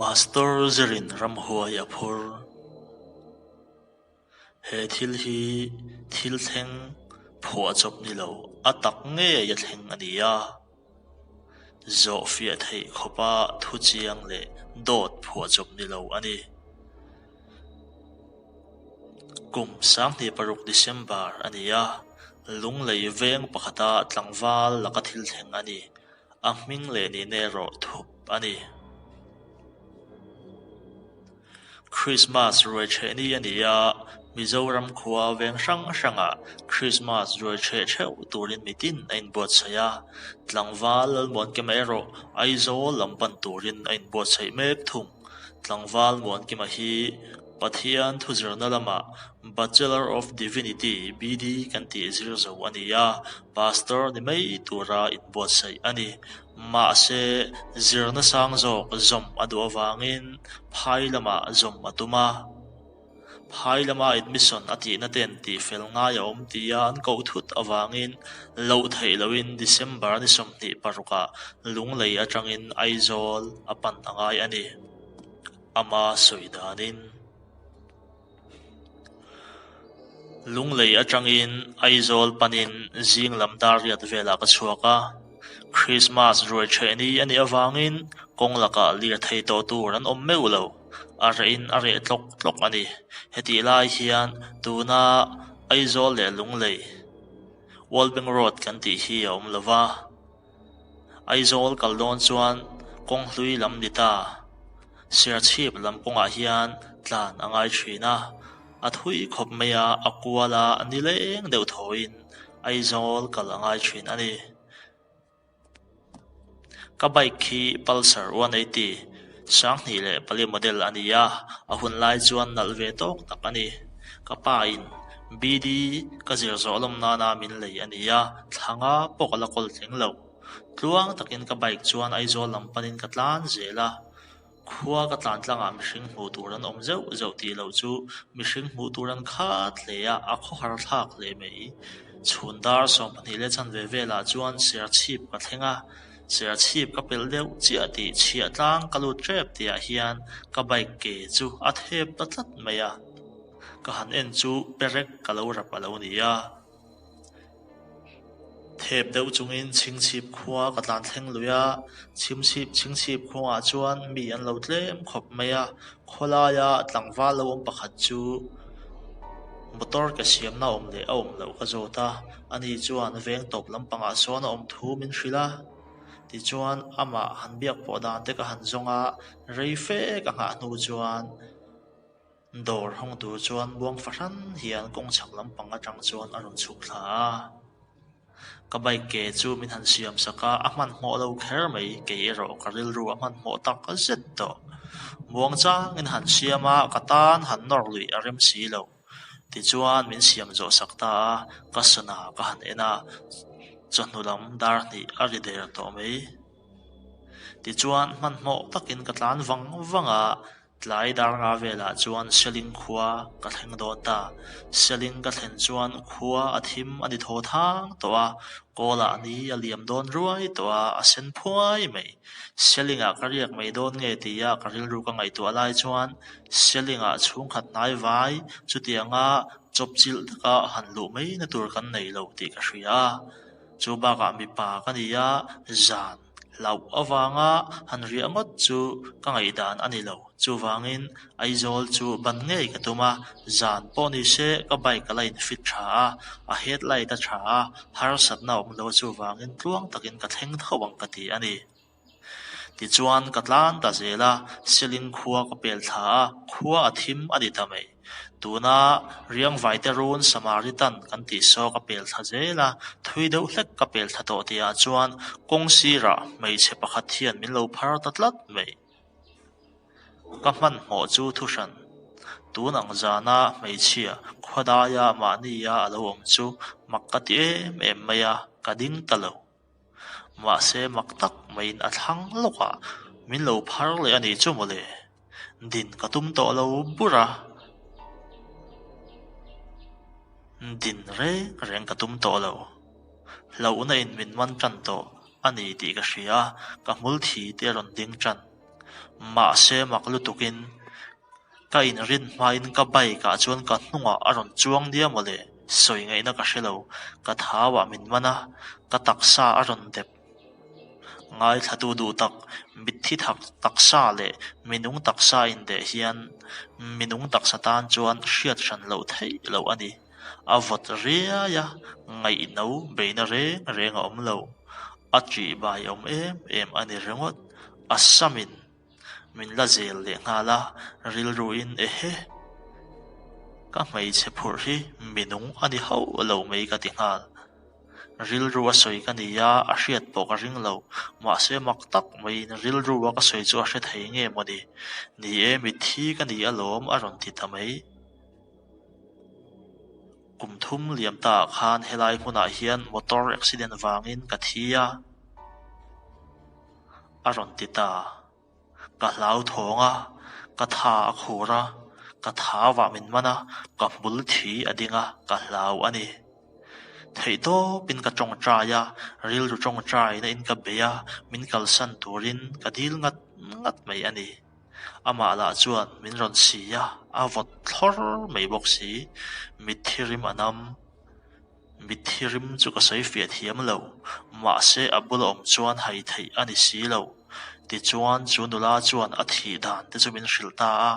Pastor zirin ramhuai a phur. He thil hi thil thleng phuahchawp ni lo a tak ngei a thleng a ni a. Zawhfiah theih khawpa thu chiang leh dawt phuahchawp ni lo a ni. Kum 2006 December a ni a, Lunglei veng pakhata tlangval laka thil thleng a ni. A hming leh nihna erawh thup a ni. Krismas ruai ṭheh ni a ni a, Mizoram khua veng hrang hrangah Krismas ruai ṭheh ṭheuh turin mitin a inbuatsaih a, tlangval Lalmuankima erawh Aizawl lam pan turin a inbuatsaih mek thung. Tlangval Muankima hi Pathian thuzirna lamah Bachelor of Divinity, BD, kan tih zir zo a ni a, Pastor ni mai tura inbuatsaih a ni. Mahse, zirna sang zawk zawm a duh avangin phai lamah zawm a tum a. Phai lama admission a tihna ten tihfel ngai a awm tia an koh thut avangin loh theih lohin December ni 26 ah Lunglei atangin Aizawl a pan a ngai a ni. Ama sawi danin. Lunglei atangin Aizawl panin zing lam dar riat velah ka chhuak a, Krismas ruai ṭheh ni a nih avangin kawng lakah lirthei tawh tur an awm meuh lo, a rehin a reh tlawk tlawk a ni. Hetih lai hian tuna Aizawl leh Lunglei, World Bank Road kan tih hi a awm lo va. Aizawl kal dawn chuan kawng hlui lam ni ta. Serchhip lam kawngah hian tlan a ngai thin a, a thui khawp mai a, a kual a, nileng deuh thawiin Aizawl kal a ngai thin a ni. Ka bike khi Pulsar 180, 2004 model a ni a, a hun lai chuan nalh ve tawk tak a ni. Ka pa in BD ka zir zawh lawm nana min lei a ni a, thla nga pawh ka la kawl tling lo. Tluang takin ka bike chuan Aizawl lam panin ka tlan zel a, khua ka tlan tlangah mihring hmuh tur an awm zeuh zeuh tih loh chu mihring hmuh tur an khat hle a, a khawhar thlak hle mai. Chhun dar 12 leh chanve velah chuan Serchhip ka thleng a, Serchhip ka pelh deuh chiah tih chhiah tlang ka lut tep tihah hian ka bike ke chu a thep ta tlat mai a. Ka han en chu perek ka lo rap a lo ni a. Thep deuh chungin Chhingchhip khua ka tlan thleng lui a, Chhimchhip Chhingchhip khuangah chuan mi an lo tlem khawp mai a, khawlaia tlangval lo awm pakhat chu motor ke siamna awm leh a awm loh ka zawt a, ani chuan veng tawp lampangah sawn a awm thu min hrilh a. Tichuan amah han biak pawh dan te ka han zawng a, rei fe ka nghah hnu chuan Dawr hawng tur chuan buang fahran hian kawng chhak lampang atang chuan a rawn chhuk thla a. Ka bike ke chu min han siam sak a, a hmanhmawh lo kher mai, kei erawh ka rilru a hmanhmawh tak zet tawh. Muang changin han siam a, ka tan han nawr luih a rem si lo. Tichuan min siam zawh sak ta a, ka sana ka han en a, chawhnu lam dar hnih a ri der tawh mai. Tichuan hmanhmawh takin ka tlan vang vang a, Tlai dar nga velah chuan Seling khua ka thleng dawn ta. Seling ka thlen chuan khua a thim a ni thaw thang tawh a, kawlah ni a liam dawn ruai tawh a, a sen phuai mai. Selingah ka riak mai dawn nge tia ka rilru ka ngaihtuah lai chuan Selingah chhungkhat hnai vai chutianga chawpchilh taka han luh mai na tur kan nei lo tih ka hria a. Chu bakah mipa ka ni a, zan. Hlauh avanga han riah ngawt chu ka ngaihdan a ni lo. Chuvangin Aizawl chu ban ngei ka tum a, zan pawh ni se ka bike a la in fit tha a, a headlight a tha a, harsatna a awm lo chuvangin tluang takin ka thleng tho ang ka ti a ni. Tichuan ka tlan ta zel a, Seling khua ka pel thla a, khua a thim a ni ta mai. Tuna Riangvaite run Samaritan kan tih saw ka pel thla zel a, thui deuh hlek ka pel thla tawh tihah chuan kawng sirah hmeichhe pakhat hian min lo phar ta tlat mai. Ka hmanhmawh chu thuhran tun ang zana hmeichhia khawdaia mahnia a lo awm chu mak ka ti em em mai a, ka ding ta lo. Mahse mak tak maiin a thlang lawkah min lo phar leh a nih chu mawle. Din ka tum tawh lo bur a, din reng reng ka tum tawh lo. Hlauhna in min man tan tawh a ni tih ka hria a, ka hmul thi te a rawn ding tan. Mahse mak lutukin ka inrin hmain ka bike ah chuan ka hnungah a rawn chuang nia mawle, sawi ngaihna ka hre lo. Ka thauah min man a, ka taksa a rawn dep. Ngaithlatu duh tak, mitthi taksa leh minung taksa indeh hian minung taksa tan chuan hriat hran loh theih loh a ni. A vawt riai a, ngaihno beina reng reng a awm lo. A ṭihbai awm em em a ni ringawt. A samin min la zel leh nghal a, rilruin ehe, ka hmeichhe phurh hi minung a ni hauh lo mai ka ti nghal. Rilru a sawi ka ni a, a hriat pawh ka ring lo. Mahse mak tak maiin rilru a ka sawi chu a hre thei nge maw ni? Ni e, mitthi ka ni alawm a rawn ti ta mai. Kum thum liam ta ah khan helai hmunah hian motor accident vangin ka thi a, a rawn ti ta. Ka hlau thawng a, ka tha a khur a, ka thauah min man a, ka hmul thi a ding a, ka hlau a ni. Theihtawpin ka tawngtai a, rilru tawngtaina in ka bei a, min kalsan turin ka dil ngat ngat mai a ni. Amah lah chuan min rawn si a, a vawt thlawr mai bawk si. Mitthi rim a nam. Mitthi rim chu ka sawi fiah thiam lo, mahse a bula awm chuan hai theih a ni si lo. Tichuan chu nula chuan a thih dan te chu min hrilh ta a.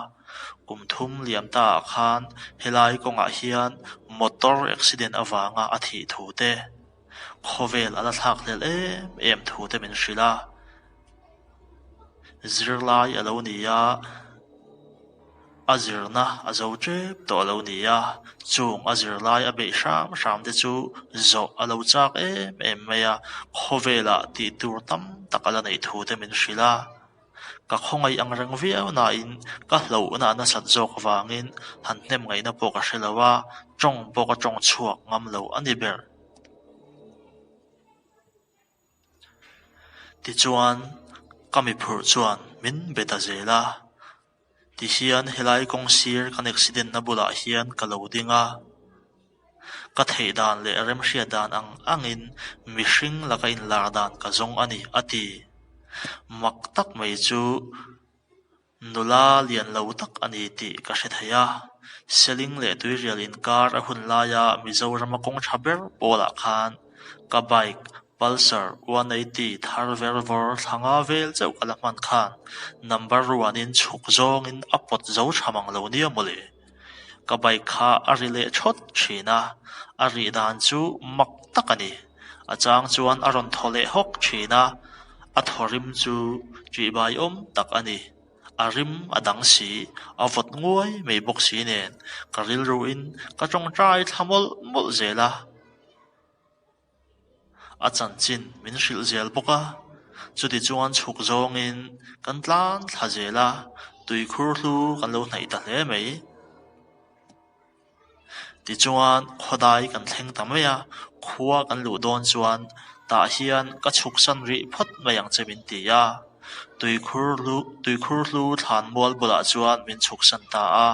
Kum thum liam ta ah khan helai kawngah hian motor accident avanga a thih thu te, khawvel a la thlak hlel em em thu te min hrilh a. Zirlai a lo ni a, a zirna a zo tep tawh a lo ni a, chung a zirlai a beih hram hram te chu zawh a lo chak em em mai a, khawvelah tih tur tam tak a la neih thu te min hrilh a. Ka khawngaih ang reng viau nain ka hlauhna a nasat zawk avangin han hnem ngaihna pawh ka hre lo a, tawng pawh ka tawng chhuak ngam lo a ni ber. Tichuan, ka mi phurh chuan min be ta zel a. Tihian helai kawng sir kan accident na bulah hian ka lo ding a. Ka theih dan leh remhriat dan ang angin mihring laka inlar dan ka zawng a ni, a ti. Mak tak mai chu Nula lian lo tak a ni tih ka hre thei a, Seling leh Tuirial inkar a hun laia Mizorama kawng tha ber pawlah khan ka bike Pulsar 180 thar ver vawr thla nga vel chauh ka la hman khan number ruanin chhuk zawngin a pawt zo tha mang lo nia mawle. Ka bike kha a ri leh thawt thin a, a rih dan chu mak tak a ni. A chang chuan a rawn thaw leh hawk thin a, a thaw rim chu ṭihbai awm tak a ni. A rim a dang si, a vawt nguai mai bawk si nen ka rilruin ka ṭawngṭai thla mawlh mawlh zel a. A chanchin min hrilh zel bawk a, chutichuan chhuk zawngin kan tlan thla zel a, tuikhur hlu kan lo hnaih ta hle mai. Tichuan khawdai kan thleng ta mai a, khua kan luh dawn chuan tah hian ka chhuksan rih phawt mai ang che min ti a, tuikhur hlu tuikhur hlu thlan mual bulah chuan min chhuksan ta a.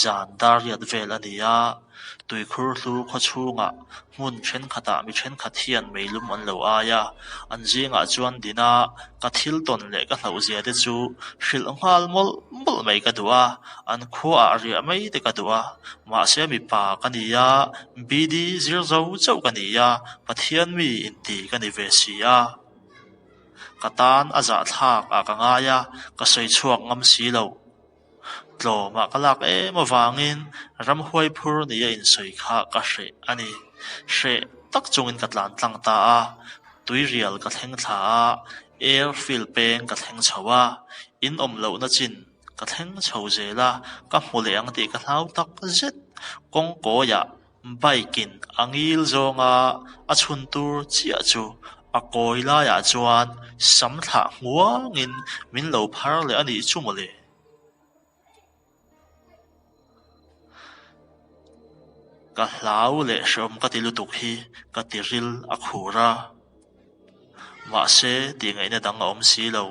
Zan dar riat vel a ni a, tuikhur hlu khaw chhungah hmun thenkhatah mi thenkhat hian meilum an lo ai a, an zingah chuan dina ka thil tawn leh ka hlauhzia te chu hrilh nghal mawlh mawlh mai ka duh a, an khuaah riah mai te ka duh a, mahse mipa ka ni a, BD zir zo chauh ka ni a, Pathian mi inti ka ni ve si a. Ka tan a zahthlak ah ka ngai a, ka sawi chhuak ngam si lo. Tlawmah ka lak em avangin ramhuai phur nia insawi kha ka hreh a ni. Hreh tak chungin ka tlan tlang ta a, tuirial ka thleng thla a, airfield peng ka thleng chho a, in awm lohna chin ka thleng chho zel a, ka hmu leh ang tih ka hlau tak zet. Kawngkawiah Bike in a ngil zawnga a chhun tur chiah chu a kawi laiah chuan sam thlah hmuangin min lo phar leh a nih chu mawle. Ka hlau leh hreawm ka ti lutuk hi ka ti ril a khur a. Mahse tih ngaihna dang a awm si lo.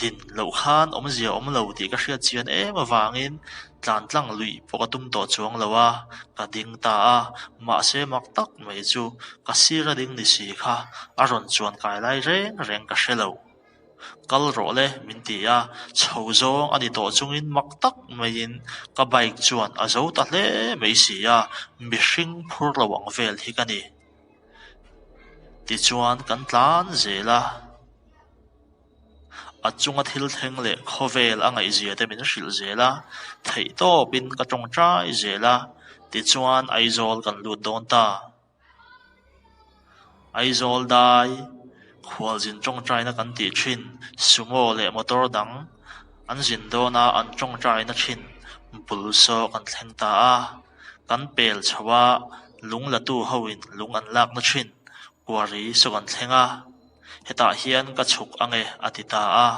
Din loh khan awmzia awm lo tih ka hriat chian em avangin tlan tlang luih pawh ka tum tawh chuang lo a, ka ding ta a. Mahse mak tak mai chu ka sir a ding ni si kha a rawn chuan kai lai reng reng ka hre lo. Kal rawh le min ti a, chho zawng a ni tawh chungin mak tak maiin ka bike chuan a zo ta hle mai si a, mihring phur lo ang vel hi ka ni. Tichuan kan tlan zel a. A chunga thil thleng leh khawvel a ngaihzia te min hrilh zel a, theihtawpin ka tawngtai zel a, tichuan Aizawl kan lut dawn ta. Aizawl dai, khualzin tawngtaina kan tih thin, sumo leh motor dang an zin dawna an tawngtaina thin bul saw kan thleng ta a, kan pel chho a, lung latu hoin lung an lakna thin quarry saw kan thleng a. Hetah hian ka chhuk ange a ti ta a.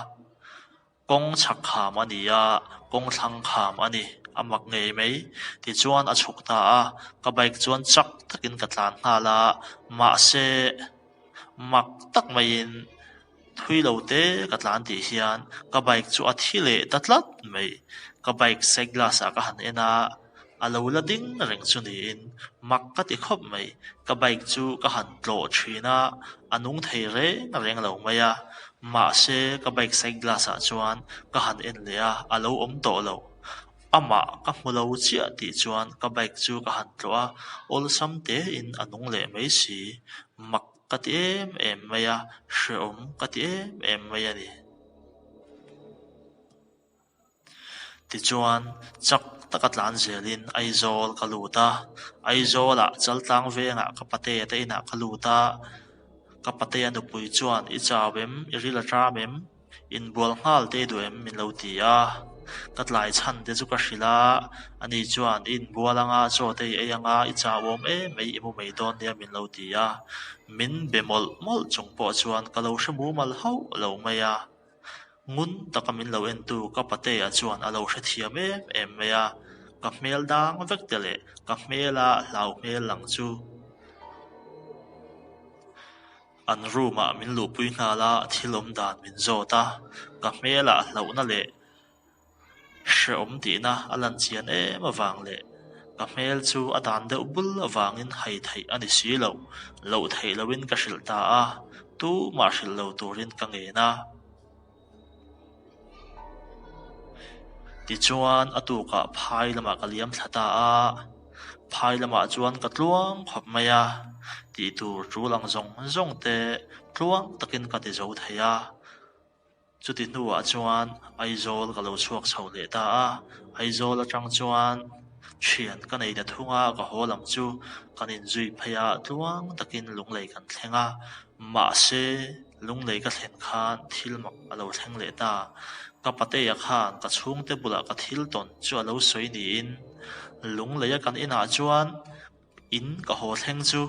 Kawng chhak kham a ni a, kawng thlang kham a ni, a mak ngei mai. Tichuan a chhuk ta a, ka bike chuan chak takin ka tlan nghal a, mahse mak tak maiin thui lo te ka tlan tih hian ka bike chu a thi leh ta tlat mai. Ka bike side glass ah ka han en a, a lo la ding reng chu niin mak ka ti khawp mai. Ka bike chu ka han tlawh thin a, a nung thei reng reng lo mai a. Mahse ka bike side glass ah chuan ka han en leh a, a lo awm tawh lo. Amah ka hmu lo chiah tih chuan ka bike chu ka han tlawh a, awlsam tein a nung leh mai si. Mak ka ti em em mai a, hrehawm ka ti em em mai a ni. Tichuan, chak taka tlan zelin Aizawl ka lut a. Aizawlah Chaltlang vengah ka patea te inah ka lut a. Ka patea nupui chuan, I chau em? I ril a ṭam em? Inbual nghal te i duh em? min lo ti a. Ka tlai chhan te chu ka hrilh a. Ani chuan, I inbual anga, chaw te i ei anga, i chau awm em mai, i mu mai dawn nia min lo ti a. Min be mawlh mawlh chung pawh chuan ka lo hre mumal hauh lo mai a. Ngun taka min lo entu ka patea chuan a lo hrethiam em em mai a, ka hmel dang vek te leh ka hmela hlau hmel lang chu an room ah min luhpui nghal a, thil awm dan min zawt a, ka hmelah hlauhna leh Hrehawm tihna a lan chian em avang leh ka hmel chu a dan deuh bul avangin hai theih a ni si lo, loh theih loin ka hrilh ta a, tumah hrilh lo turin ka ngen a. Tichuan a tukah phai lamah ka liam thla ta a, phai lamah chuan ka tluang khawp mai a, tih tur tul ang zawng zawng te tluang takin ka ti zo thei a. Chuti hnuah chuan Aizawl ka lo chhuak chho leh ta a, Aizawl atang chuan thian ka nei ta thung a, ka haw lam chu kan inzui phei a, tluang takin Lunglei kan thleng a, mahse Lunglei ka thlen khan thil mak a lo thleng leh ta. Ka patea khan ka chhungte bulah ka thil tawn chu a lo sawi niin Lungleia kan inah chuan In ka haw thleng chu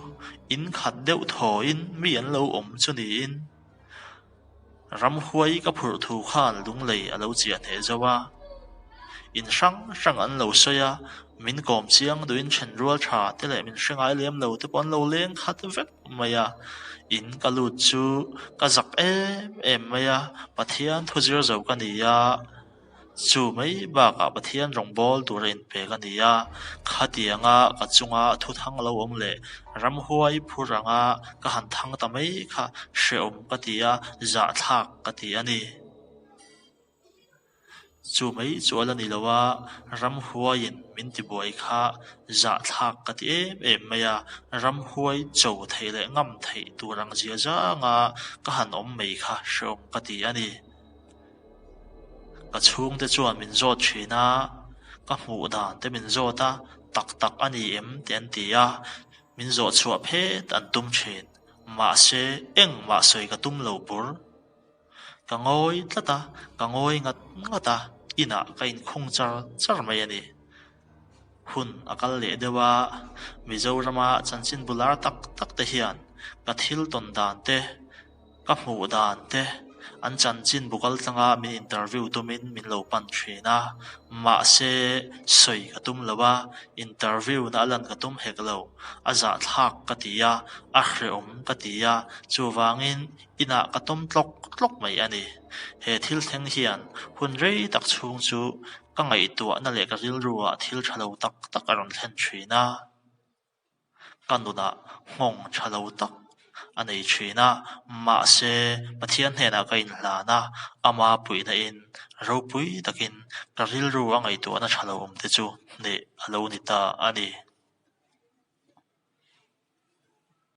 in khat deuh thawiin mi an lo awm chu niin ramhuai ka phurh thu khan lunglei a lo chiah hneh zo a. In hrang hrang an lo sawi a, min kawm chiang duhin then rual tha te leh min hre ngai lem lo te pawh an lo leng khat vek mai a. In ka lut chu ka zak em em mai a, Pathian thu zir zo ka ni a. Chu mai bakah Pathian rawngbâwl tura inpek a ni a, khatianga ka chunga thu thang lo awm leh ramhuai phur anga ka han thang ta mai kha hrehawm ka ti a, zahthlak ka ti a ni. Chu mai chu a la ni lo a, ramhuaiin min tibuai kha zahthlak ka ti em em mai a, ramhuai cho theih leh ngam theih tur ang zia zanga ka han awm mai kha hrehawm ka ti a ni. Ka chhungte chuan min zawt thin a, ka hmuh dan te min zawt a, tak tak a ni em tih an ti a, min zawh chhuah phet an tum thin. Mahse, engmah sawi ka tum lo bur. Ka ngawi tlat a, ka ngawi ngat ngat a, inah ka inkhung char char mai a ni. Hun a kal leh deuh a, Mizorama chanchinbu lar tak tak te hian ka thil tawn dan te, Ka hmuh dan te, an chanchin bu kal tlanga min interview tumin min lo pan thin a, mahse sawi ka tum lo a, interview na a lan ka tum hek lo, a zahthlak ka ti a, a hrehawm ka ti a, chuvangin inah ka tawm tlawk tlawk mai a ni. He thil thleng hian hun rei tak chhung chu ka ngaihtuahna leh ka rilruah thil tha lo tak tak a rawn thlen thin a. Ka nunah nghawng tha lo tak a nei thin a, mahse Pathian hnenah ka inhlan a, ama puihna in ropui takin ka rilru a ngaihtuahna tha lo awm te chu hneh a lo ni ta a ni.